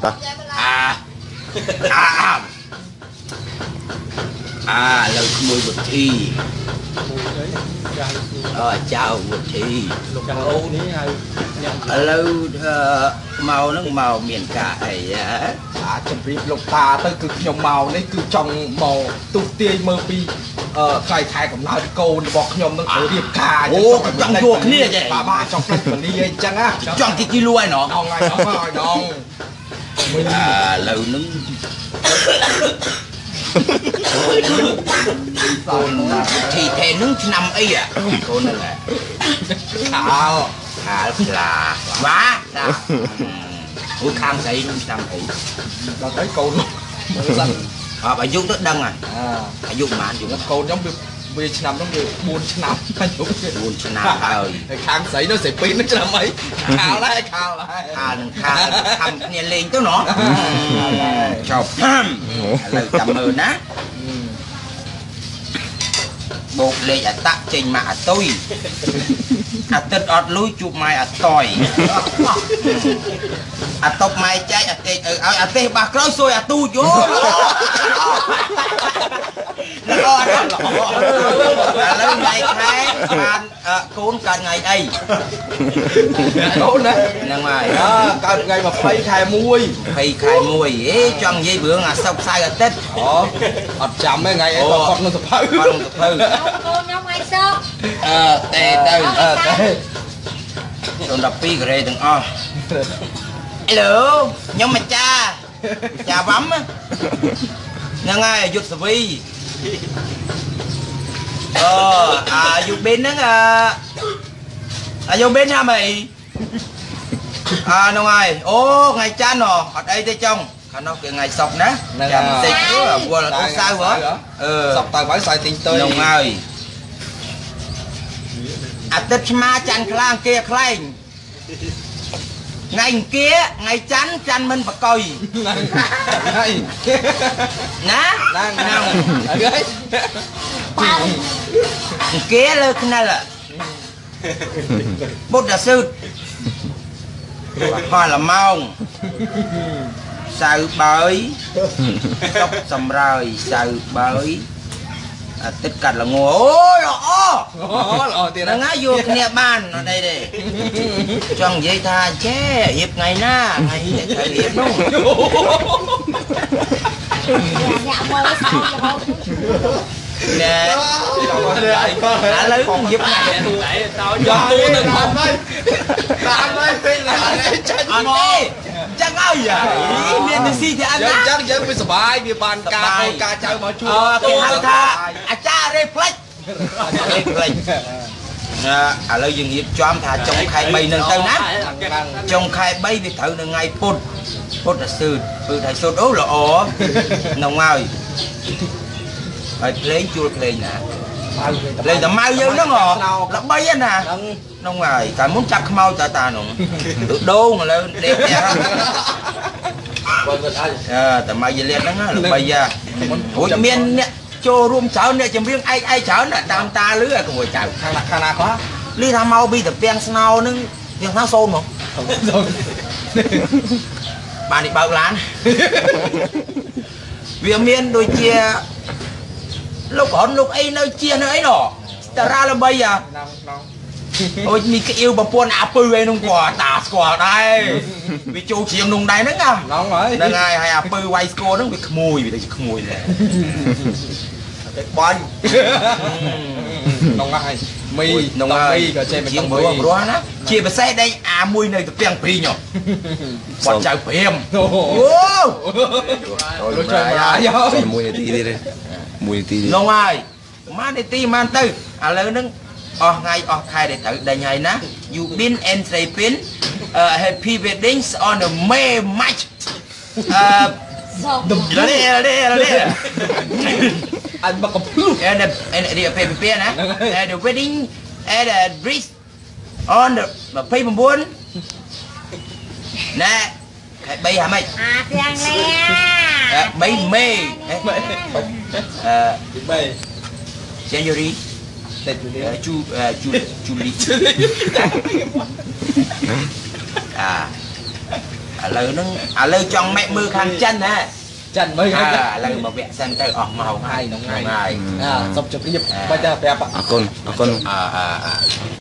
តោះអាអាអាលើក្មួយវុធីអើចៅវុធីលោកអូនេះហើយឥឡូវមកហ្នឹងមកមានការអីអាជម្រាបលោកតាទៅគឺខ្ញុំមកនេះគឺចង់មកទុះទាយមើលពីថ្ងៃខែកំណើតកូនរបស់ខ្ញុំនឹងត្រូវរៀបការអូចង់ជួគ្នាចេះបាទចង់ផ្លេចពនីអីចឹងណាចង់គីលួយណោះដងហើយដងហើយដងឥឡូវហ្នឹងកូនធីថេនឹងឆ្នាំអីកូនហ្នឹងខាលខាលខ្លាវ៉ាតាអូខាងស្រីនឹងឆ្នាំអីដល់ហើយកូនមើលសិនអបអាយុទៅដឹងហើយអាយុប៉ុន្មានយូរកូនខ្ញុំវាឆ្នាំហ្នឹងវា4ឆ្នាំអាយុ4ឆ្នាំហើយហើយខាងស្រីនោះស្រីពីរនោះឆ្នាំអីខាលដែរខាលដែរខាលនឹងខាលខំគ្នាលេងទៅណោះចប់ឥឡូវចាំមើលណាបូកលេខអតៈចេញមកអតុយអាទិត្យអត់លុយជួបម៉ែអតយអាតប់ម៉ែចែកអាទេកឲ្យអាទេសបាសក្រោយសួយអាទូចអូល្អណាស់ឥឡូវថ្ងៃខែបានកូនកើតថ្ងៃអីកូនណាហ្នឹងហើយកើតថ្ងៃ20ខែ1 20ខែ1អេចង់និយាយរឿងអាសុកសៅអាទិត្យអូអត់ចាំទេថ្ងៃអីគាត់នឹងសភៅគាត់នឹងសភៅកូនខ្ញុំថ្ងៃសុកអឺទេទៅអឺទេ012ការ៉េទាំងអស់ហេឡូខ្ញុំម្ចាស់ចាវ៉ាំហ្នឹងហើយយុទ្ធសវីអឺអាយុបិនហ្នឹងអាយុបិនញ៉ាំអីអាហ្នឹងហើយអូថ្ងៃច័ន្ទអត់អីទេចុងខាងនោះគេថ្ងៃសុកណាចាំតិចទៅវល់អូសៅហ៎អឺសុកទៅហើយសៅទិញទៅហ្នឹងហើយអាទិត្យឆ្មាច័ន្ទខ្លាំងគេខ្លែងថ្ងៃអង្គាថ្ងៃច័ន្ទច័ន្ទមិនបកុយហើយណាហ្នឹងហ្នឹងហើយអង្គាលើខ្និលបុត្រសឺតផលម៉ោងសៅបើយសុកសំរើយសៅបើយអាទិត្យកាត់ល្ងអូល្អល្អទៀតហ្នឹងហើយយកគ្នាបានអត់អីទេចង់និយាយថាចេះរៀបថ្ងៃណាថ្ងៃត្រូវរៀបនោះអ្នកមើលសោយរហូតណែឥឡូវរៀបថ្ងៃយកទូទៅខំហើយតាមហើយពេលណាចាញ់មកអត់ទេចឹងហើយមានទៅស៊ីទៅអត់ណាចឹងយើងវាសុបាយវាបានការកូនការចៅមកជួបគេហៅថាអាចារ្យរេផ្លិចរេផ្លិចណាឥឡូវយើងរៀបចំថាចុងខែ3នឹងទៅណាចុងខែ3វាត្រូវនៅថ្ងៃពុធពុទ្ធសឺតពឺថៃសុតអូល្អហ្នឹងហើយហើយភ្លេងជួលភ្លេងណាភ្លេងតែម៉ៅយើងហ្នឹងល្បីណាហ្នឹងហើយកាលមុនចាប់ខ្មោចតាតានោះទៅដូងឥឡូវដេកផ្ទះបើគាត់អាចអឺតែម៉ៅយលៀតហ្នឹងល្បីហ่ะរួចមានអ្នកចូលរួមច្រើនអ្នកចម្រៀងឯកឯច្រើនតាមតាលឺឲ្យកុំឲ្យចៅខាងណាខាងណាខ្លះលឺថាមកពីតាពាំងស្នោហ្នឹងពាំងស្នោសូនហ្មងបាននេះបើកឡានវាមានដូចជាលោកហ៊ុនលោកអីនៅជានៅអីណោះតារាល្បីហ่ะអូយមីក្អៀវប្រពន្ធអាពៅឯនោះគាត់តាស្គាល់ដែរវាចូលជាងនោះដែរហ្នឹងណាហ្នឹងហើយហ្នឹងហើយហើយអាពៅវាយស្គរហ្នឹងវាក្មួយវាទៅជាក្មួយដែរតែបាញ់ ហ្នឹងហើយមីហ្នឹងហើយក៏ចេះមិនជាងព្រោះណាជាពិសេសដេកអាមួយនៅទៅពាំងព្រីងបាត់ចៅព្រាមអូលោកចៅមកមួយនាទីទៀតមួយនាទីហ្នឹងហើយប្រហែលនាទីប្រហែលទៅឥឡូវហ្នឹងអស់ថ្ងៃអស់ខែដែលត្រូវដេញហើយណា You been and Srepin happy weddings on the May match នេះ អញមកកំភ្លុះ and the PPP ណា and the wedding at the bridge on the 29ណែខែ3ហាម៉េចអាទាំងនេះ 3មេអឺ3 January ជូជូលីអាឥ ឥឡូវហ្នឹងឥឡូវចង់ម៉ែមើលខាងចិនណា ចិនមើល ឥឡូវមកវគ្គសិនទៅអស់ម៉ោង ហើយហ្នឹងហើយសូមជម្រាបបាច់តែប្រាប់ អរគុណអរគុណ អើ